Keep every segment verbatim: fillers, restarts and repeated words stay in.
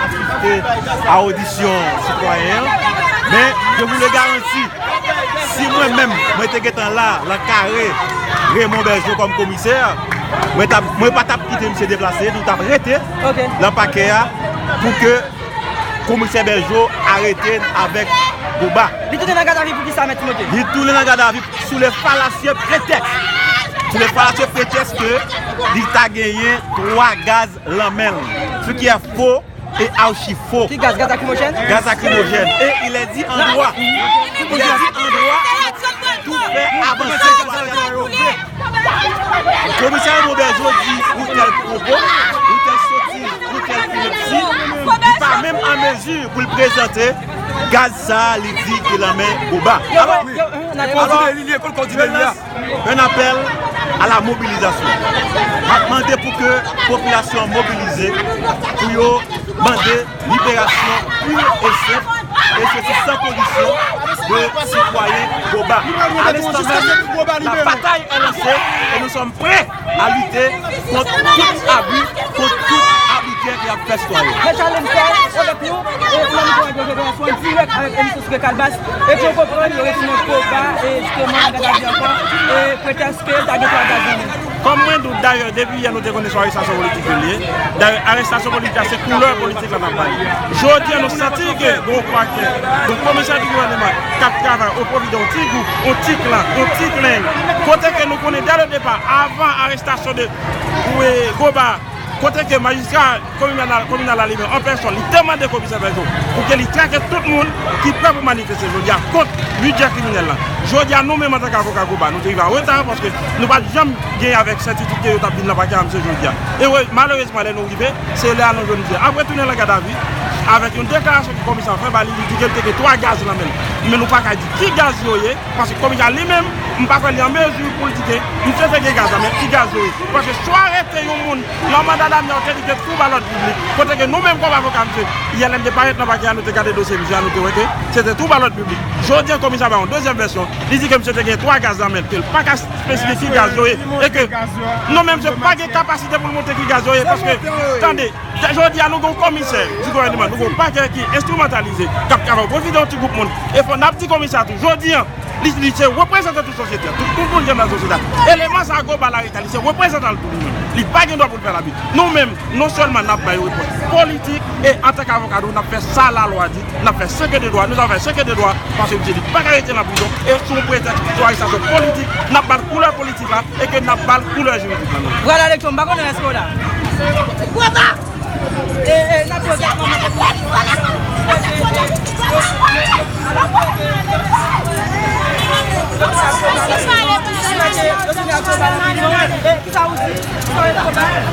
Asiste a odisyon sitwayen an, men je vous le garantis, si mwen menm, mwen te gentan la, nan kare Raymond Bergeau kòm komisè, mwen t ap, mwen pa t ap kite misye deplase, nou t ap rete Ok. nan pakè a pou ke komisè Bergeau arete n avèk Goba. Li tounen nan gadavi pou kisa, Mèt Timote? Li tounen nan gadavi sou le fallacieux prétexte, sou le fallacieux prétexte ke li ta genyen twa gaz lan men l, ce qui est faux et archi faux. Ki gaz? Gaz lakrimojèn? Gaz lakrimojèn. Et il est dit en droit, il est dit en droit, tout fait avancer doit être prouvé. Komisè Raymond Bergeau di ou tèl pwopo, ou tèl sotiz, ou tèl inepti, li pa menm an mezi pou l prezante gaz sa a, li di ki lan men Goba. Alò, alò, je lance un appel à la mobilisation. M ap mande pou ke popilasyon an mobilize pou yo mande liberasyon pur et simple, et ceci sans condition, de sitwayen Goba. À l'instant même, la bataille est lancée et nous sommes prêts à lutter contre tout abus, contre tout arbitraire ki ap fè sitwayen. Mèt Charles Michel, avèk nou, e pou nou pran yon dirèk avèk emisyon Souke Kalbas, epi nou konprann yo retounen Goba, e jisteman, gade ankò, e pretèske l ta gen twa gaz nan men l. Kòm mwen di w, dayè, depi yè nou te konnen se yon arestasyon politik ke l ye. Dayè, arestasyon politik la, se koulè politik la n ap bay. Jodi a, nou santi ke gon pakè, gon komisè di gouvènman k ap travay o pwofi de yon ti gwoup, yon ti klan, yon ti klenn. Kote ke nou konnen dè le depa, avan arestasyon de, e, Goba, kote ke majistra kominal, kominal la li menm an pèsòn, li te mande komisè Bergeau pou ke li trake tout moun ki prè pou manifeste jodi a kont bidjè kriminèl la. Jodi a, nou menm antanke avoka Goba, nou te rive an reta paske nou pa t janm genyen avèk sètitid ke yo t ap vin nan pakè a, misye, jodi a. E wè, malerezman, lè nou rive, se lè a nou jwenn misye ap retounen nan gadavi avèk yon deklarasyon ke komisè a fè ba li, li di ke l te gen twa gaz nan men l. Men nou pa ka di ki gaz yo ye, paske komisè a li menm, m pa kwè li an mezi pou l di ke misye te gen gaz la, men ki gaz yo ye. Paske si w arete yon moun, lòm an dada mè w te di ke twouble a lòd piblik, kote ke nou menm kòm avoka misye, yè lè n te parèt nan pakè a, nou te gade dosye misye a, nou te wè ke se te twouble a lòd piblik. Jodi a, komisè a bay yon dezyèm vèsyon, li di ke misye te gen twa gaz nan men l, ke l pa ka espesifye ki gaz yo ye, e ke, non, men misye pa gen kapasite pou l montre ki gaz yo ye, paske, tande, jodi a, nou gen yon komisè di gouvènman, nou gen yon pakè ki enstrimantalize, k ap travay o pwofi de yon ti gwoup moun. E fò n ap di komisè a tou, jodi a, li, li se reprezantan tout sosyete a, tout, tout moun ki nan sosyete a. Eleman sa a, Goba l arete a, li se reprezantan l tou li menm. Li pa gen dwa pou l fè labi. Nou menm, non sèlman n ap bay repons politik, e antanke avoka nou, n ap fè sa lalwa di, n ap fè ce que de droit, nous avons fait ce que de droit, paske misye di pa ka rete nan prizon, e sou yon pretèks sou arestasyon politik, n ap ba l koulè politik la, e ke n ap ba l koulè jiridik la menm. Vwala, Lektò, m pa konnen èske w la. E, e, n ap poze kòman. E, kisa w di? Kisa w di?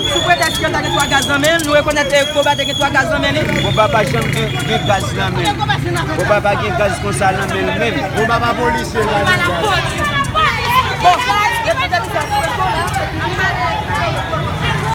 Sou pretèks ke l ta gen twa gaz nan men l, nou rekonèt, eh, Goba te gen twa gaz nan men li. Goba pa janm gen, gen gaz nan men l. Goba pa gen gaz konsa nan men l menm. Goba pa polisye la, non. Bon,